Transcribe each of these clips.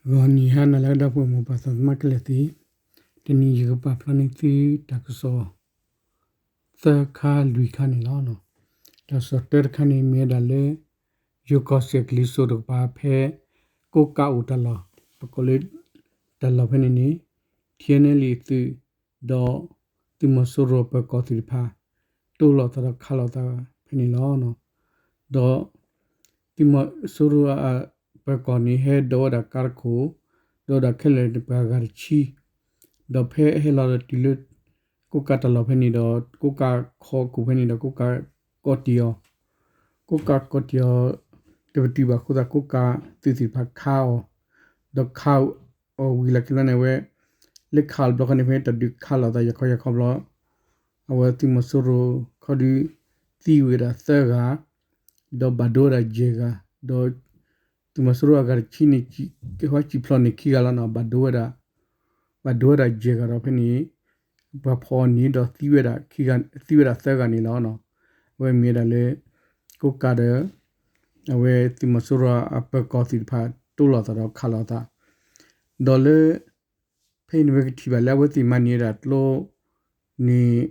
ဂီၤနံၤဟါနၤလၢအဂ့ၤ ဒီပုၢ်ဝဲၢ်မိၢ်ပၢ်သးသမါခဲလၢာ်သ့ၣ်, တနံၤယကပာ်ဖျါန့ၢ်သုတၢ်ကစီၣ် သၢခါလွံၢ်ခါန့ၣ်လီၤ. တၢ်ကစီၣ်တၢတခါန့ၣ် မ့ၢ်ဝဲဒၣ်လၢ ယိၤကီၢ်စဲၣ်ကလံၤစိးတကပၤဖဲ ကိးကးအိၣ်တၢ်လီၢ်, ပကိးလၢ တၢ်လီၢ်ဖဲန့ၣ်န့ၣ် ထံနဲလံအသုး ဒီး သုးမီၤစိရိၤအပၢၤကီၢ်သ့ၣ်တဖၣ် တိၢ်လိာ်သးဒီးခးလိာ်သးဖဲန့ၣ်လီၤ. ဒီး သုးမီၤစိရိၤအပၢၤကီၢ်န့ၣ် ဟဲဒိးဝဲဒၣ်ကါတခိၣ်, ဒိးဝဲဒၣ်ခဲလၢာ်န့ၣ် ပှၤဂၤတဆံ, ဒီးဖဲဟဲလီၤဒီးတုၤလၢ ကိးကးတၢ်လီၢ်ဖဲန့ၣ်ဒီး ကိးကးခီခိၣ်ဖဲန့ၣ်ဒီး ကိးကးကိးတံၢ်အီၤ, ကိးကးကိးတံၢ်အီၤ တပတုာ်ဘၣ်အဃိသတး ကိးကးသုးသ့ၣ်တဖၣ်ခးအီၤ, ဒီးခးအီၤဝံၤလီၢ်ခံဘျီန့ၣ် အဝဲ လၢခးအီၤတဘျီဃီန့ၣ် ဖဲတၢ်ဒုးခးလိာ်သးယၤခီယၤခီဘျီ အဝဲသုးမီၤစိရိၤခီဒုး သံဝဲဒၣ်သၢဂၤ, ဒီးဘၣ်ဒိဝဲဒၣ်ယဲၢ်ဂၤ, ဒီး သုးမီၤစိရိၤအဂၤတဆံန့ၣ် ဟဲစံၣ်ဖျိးန့ၢ်ခံဂၤလီၤန့ၣ် ဘၣ်ဒိဝဲဒၣ် ဘၣ်ဒိဝဲဒၣ်ယဲၢ်ဂၤဒီးဖဲန့ၣ် ပှၤဖီၣ်အီၤန့ၣ်ဒီးသံဝဲဒၣ်ခံဂၤ သံဝဲဒၣ်သၢဂၤန့ၣ်လီၤ. အဝဲမ့ၢ်ဝဲဒၣ်လၢ ကိးကးဒီး အဝဲသုးမီၤစိရိၤအပၢၤကီၢ်သ့ၣ်တဖၣ် တိၢ်လိာ်သးဒီးခးလိာ်သး, ဒီးလၢ ဖဲအံၤန့ၣ် ပကထံၣ်ဘၣ်လၢအဝဲသ့ၣ်မၤန့ၢ်ဝဲဒၣ်ကျိန့ၣ်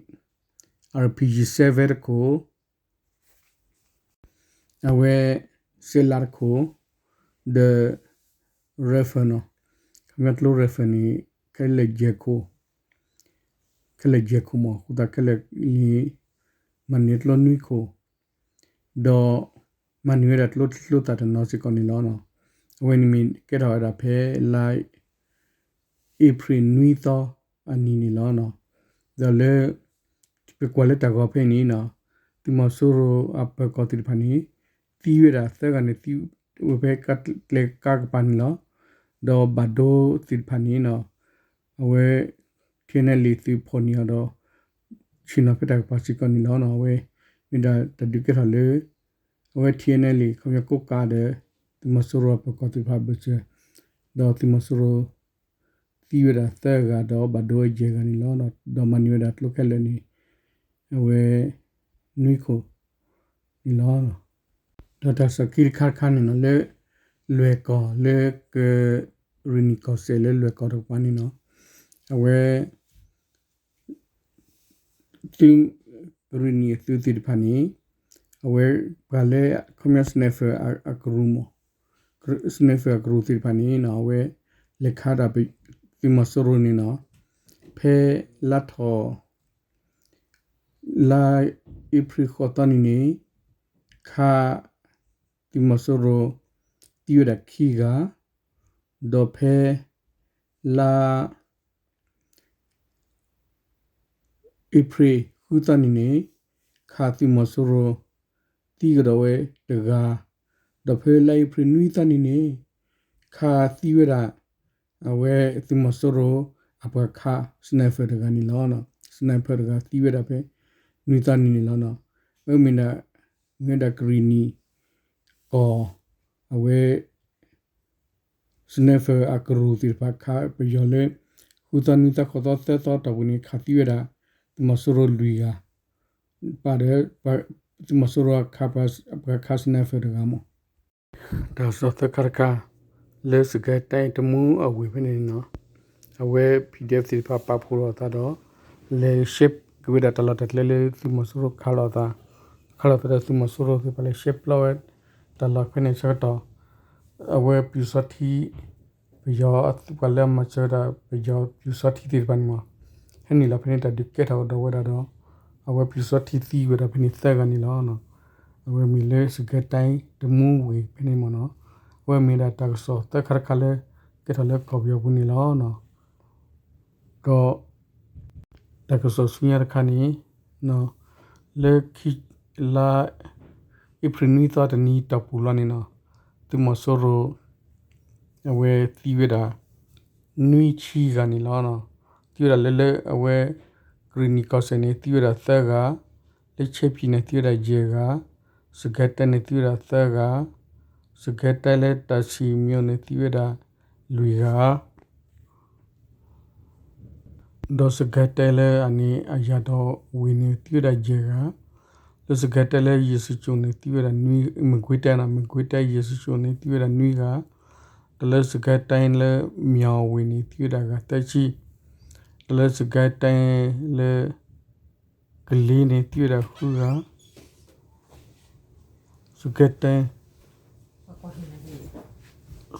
RPG seven တခိၣ်, အဝဲ စဲးလးတခိၣ်, ဒီး rifle နီၤ, ခီပညီကျိ rifle န့ၣ် ခဲလၢာ်ယဲၢ်ခိၣ်, ခဲလၢာ်ယဲၢ်ခိၣ်မး အဃိသတးခဲလၢာ်န့ၣ် မၤန့ၢ်ကျိနွံခိၣ်, ဒီး မၤန့ၢ်ဝဲဒၣ်ကျိချံကျိသၣ်တနီၤစ့ၢ်ကီးန့ၣ်လီၤ. အဝဲန့ၣ်မ့ၢ်ကဲထီၣ်ဝဲဒၣ်ဖဲလါ အ့ဖြ့ၣ်နွံသီအနံၤန့ၣ်လီၤ. ဒီးလၢ ပကွၢ်လၢတၢ်ဂီၤဖဲအံၤန့ၣ် သုးမီၤစိရိၤအပၢၤကီၢ်သ့ၣ်တဖၣ်န့ၣ် သံဝဲဒၣ်သၢဂၤန့ၣ် သံဝဲဖဲကျဲကါကပၤန့ၣ်လီၤ. ဒီးဘၣ်ဒိသ့ၣ်တဖၣ်န့ၣ် အဝဲ ထံနဲလံသုးဖီၣ်န့ၢ်အီၤဒီး ဆ့ၣ်နီၤဖဲတၢ်ကပၤစ့ၢ်ကီးန့ၣ်လီၤ. အဝဲ မ့ၢ်ဒၣ်တၢ်ဒုးကဲထီၣ်လၢ အဝဲထံနဲလံ ခီပညီကိးကးဒီး သုးမီၤစိရိၤအပၢၤကီၢ်သ့ၣ်တဖၣ်ဘၢၣ်စၢၤ, ဒီးသုးမီၤစိရိၤ သံဝဲဒၣ်သၢဂၤဒီးဘၣ်ဒိဝဲယဲၢ်ဂၤန့ၣ်လီၤ. ဒီးမၤန့ၢ်ဝဲဒၣ်ကျိခဲလၢာ်န့ၣ် အဝဲ နွံခိၣ်န့ၣ်လီၤ. ဒီးတၢ်ကစီၣ်ခံတခါတခါန့ၣ်နီၤ လၢ လွဲၢ်ကီၢ်လၢကရ့ၣ်နံၣ်ကီၢ်စဲၣ်လၢလွဲၢ်ကီၢ်တကပၤန့ၣ်နီၤ အဝဲ သုး ကရ့ၣ်နံၣ်အသုးသ့ၣ်တဖၣ်န့ၣ် အဝဲပှၤလၢ ခီပညီ sniper အကရူၢ်မး sniper အကရူၢ်သ့ၣ်တဖၣ်န့ၣ်နီၤ အဝဲ လဲၤခးဒၣ် သုးမီၤစိရိၤန့ၣ်နီၤ ဖဲလါထီၣ် လါအ့ဖြ့ၣ်ဃိးသီနံၤန့ၣ် ခး သုးမီၤစိရိၤ သံဝဲဒၣ်ခံဂၤ, ဒီးဖဲ လါ အ့ဖြ့ၣ်ဃုသီနံၤန့ၣ် ခးသုးမီၤစိရိၤ သံကဒီးဝဲတဂၤ, ဒီးဖဲလါအ့ဖြ့ၣ်နွံသီနံၤန့ၣ် ခးသံဝဲဒၣ် အဝဲသုးမီၤစိရိၤ အပှၤခး sniper တဂၤန့ၣ်လီၤ. sniper တဂၤသံဝဲဒၣ်ဖဲ နွံသီနံၤန့ၣ်လီၤ. အမ့ၢ်ဒၣ် မ့ၢ်ဝဲဒၣ်ကရ့ၣ်နံၣ်ကီၢ် အဝဲ sniper အကရူၢ်သ့ၣ်တဖၣ်ခးပယီၤလၢ ဃုသီနွံသီဃိးသီသၢသီတီၢ်ပူၤန့ၣ် ခးသံဝဲဒၣ် သုးမီၤစိရိၤလွံၢ်ဂၤ ပာ်ဒီး သုးမီၤစိရိၤ ပှၤခး sniper တဂၤမး တၢ်ကစီၣ်သၢခါတခါ လၢစကဲတဲတမူအဝ့ၢ်ဖဲန့ၣ်နီၤ အဝဲ PDF သ့ၣ်တဖၣ်ပာ်ဖှိၣ်လိာ်အသးဒီး လဲၤရှဲက့ၤဝဲဒၣ်တၢ်လီၢ်တၢ်ကျဲလၢသုးမီၤစိရိၤခးလိာ်အသး, ခးလိာ်သးဒီးသုးမီၤစိရိၤသ့ၣ်တဖၣ်လဲၤရှဲပျီဝဲ တၢ်လီၢ်ဖဲန့ၣ်ဆၢကတီၢ် အဝဲပျူစောထီး ပယီၤပှၤလၢအမၤစၢၤဝဲဒၣ် ပယီၤပျူစောထီးသ့ၣ်တဖၣ်န့ၣ်မး ဟဲနုာ်လီၤဖဲန့ၣ်တၢ်ဒုးကဲထီၣ်ကဒီးဝဲဒၣ်ဒီး အဝဲပျူစောထီးသံဝဲဒၣ်ဖဲန့ၣ်သၢဂၤန့ၣ်လီၤ. အဝဲမ့ၢ်လၢစကဲတဲတမူဝ့ၢ်ဖဲန့ၣ်မးနီၤ အဝဲမ့ၢ်ဒၣ်တၢ်ကစီၣ်သၢခါတခါလၢ ကဲထီၣ်လၢကီၢ်ပယီၤပူၤန့ၣ်လီၤ. ဒီး တၢ်ကစီၣ်ဆူညါတခါန့ၣ် လၢခံ လါ အ့ဖြ့ၣ်နွံသီတနံၤတီၢ်ပူၤလီၤန့ၣ်နီၤ သုးမီၤစိရိၤ အဝဲသံဝဲဒၣ် နွံဆံဂၤန့ၣ်လီၤ. သံဝဲဒၣ်လၢလၢအဝဲ ကရ့ၣ်နံၣ်ကီၢ်စဲၣ်န့ၣ် သံဝဲဒၣ်သၢဂၤ, လၢဆဲးဖံၣ်န့ၣ် သံဝဲဒၣ်ယဲၢ်ဂၤ, စကဲတဲန့ၣ် သံဝဲဒၣ်သၢဂၤ, စကဲတဲလၢတၢ်ဆံၣ်မံၤန့ၣ် သံဝဲဒၣ်လွံၢ်ဂၤ ဒီးစကဲတဲလၢအန့ၣ်အယၤဒီးဝ့ၢ်န့ၣ် သံဝဲဒၣ်ယဲၢ်ဂၤ, လၢစကဲတဲလၢယ့ၣ်ၡူးကၠိၣ်န့ၣ် သံဝဲဒၣ်နွံ, မကွ့ၤတဲနီၤ, မကွ့ၤတဲယ့ၣ်ၡူးကၠိၣ်န့ၣ် သံဝဲဒၣ်နွံဂၤ, တၢ်လၢစကဲတဲလၢ မၠီၤဝ့ၤန့ၣ် သံဝဲဒၣ်ဂၤသၢဆံ, တၢ်လၢစကဲတဲလၢ ကလ့န့ၣ် သံဝဲဒၣ်ဃုဂၤ, စကဲတဲ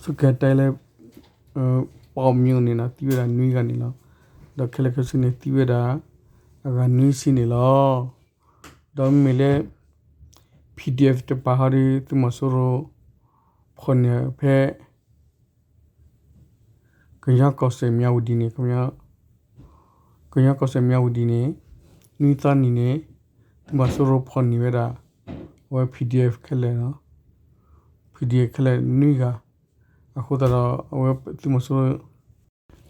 စကဲတဲလၢ ပီၣ်မၠိန့ၣ်နီၤ သံဝဲဒၣ်နွံဂၤန့ၣ်လီၤ. ဒီးခဲလၢာ်ခဲဆ့န့ၣ် သံဝဲဒၣ် အဂၤနွံဆံန့ၣ်လီၤ. ဒီးမ့မ့ၢ်လၢ PDF တပၤဟီဒီး သုးမီၤစိရိၤ ဖီၣ်န့ၢ်ဖဲ ကညီကီၢ်စဲၣ်မၠီၤဝ့ၤဒံးန့ၣ် ကညီကီၢ်စဲၣ်မၠီၤဝ့ၤဒံးန့ၣ် နွံသီနံၤန့ၣ် သုးမီၤစိရိၤဖီၣ်န့ၢ်ဝဲဒၣ် အဝဲ PDF ခဲလၢာ် PDF ခဲလၢာ်နွံဂၤ, အဃိသတးဒီး အဝဲသုးမီၤစိရိၤ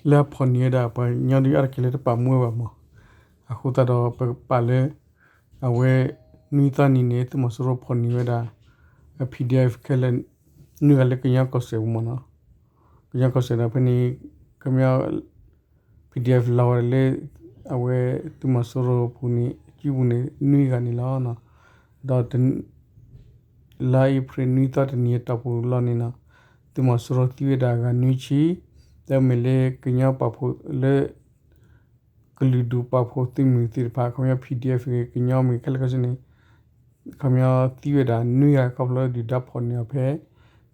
လၢအဖီၣ်န့ၢ်ဝဲဒၣ် ပှၤကညီဒီးအါတက့ၢ်လၢတပာ်မူဝဲဘၣ်မး, အဃိသတးဒီး ပကပာ်လၢ အဝဲ နွံသီနံၤန့ၣ် သုးမီၤစိရိၤဖီၣ်န့ၢ်ဝဲဒၣ် PDF ခဲလၢာ် နွံဂၤလၢကညီကီၢ်စဲၣ်ပူၤမးနီၤ, ကညီကီၢ်စဲၣ်ဒီးဖဲန့ၣ် ကမျၢၢ် PDF လီၤဝဲဒၣ်လၢ အဝဲသုးမီၤစိရိၤပူၤန့ၣ် စုပူၤန့ၣ် နွံဂၤန့ၣ်လီၤ. ဒီး လါအ့ဖြ့ၣ်နွံသီတနံၤအတီၢ်ပူၤလီၤန့ၣ်နီၤ, သုးမီၤစိရိၤသံဝဲဒၣ်အဂၤနွံဆံ, ဒီးမ့ၢ်လၢကညီပာ်ဖှိၣ်လၢ ကလုာ်ဒူၣ်ပာ်ဖှိၣ်သုးမုၢ်သ့ၣ်တဖၣ် ခီပညီ PDF ဂ့ၤ ကညီမ့ၢ်ခဲလၢာ်ခဲဆ့န့ၣ် ခီပညီသံဝဲဒၣ်နွံဂၤခီဖျိဒုၣ်ဒါဖီၣ်န့ၢ်အီၤဖဲ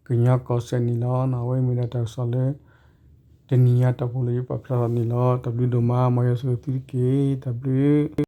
ကညီကီၢ်စဲၣ်န့ၣ်လီၤ. အဝဲမ့ၢ်ဒၣ်တၢ်ကစီၣ်လၢ တနံၤညါတီၢ်ပူၤလၢယပာ်ဖျါထီၣ်န့ၣ်လီၤ. တၢ်ဘျုးဒိၣ်မး မ်ယွၤဆိၣ်ဂ့ၤသုတက့ၢ်. တၢ်ဘျုး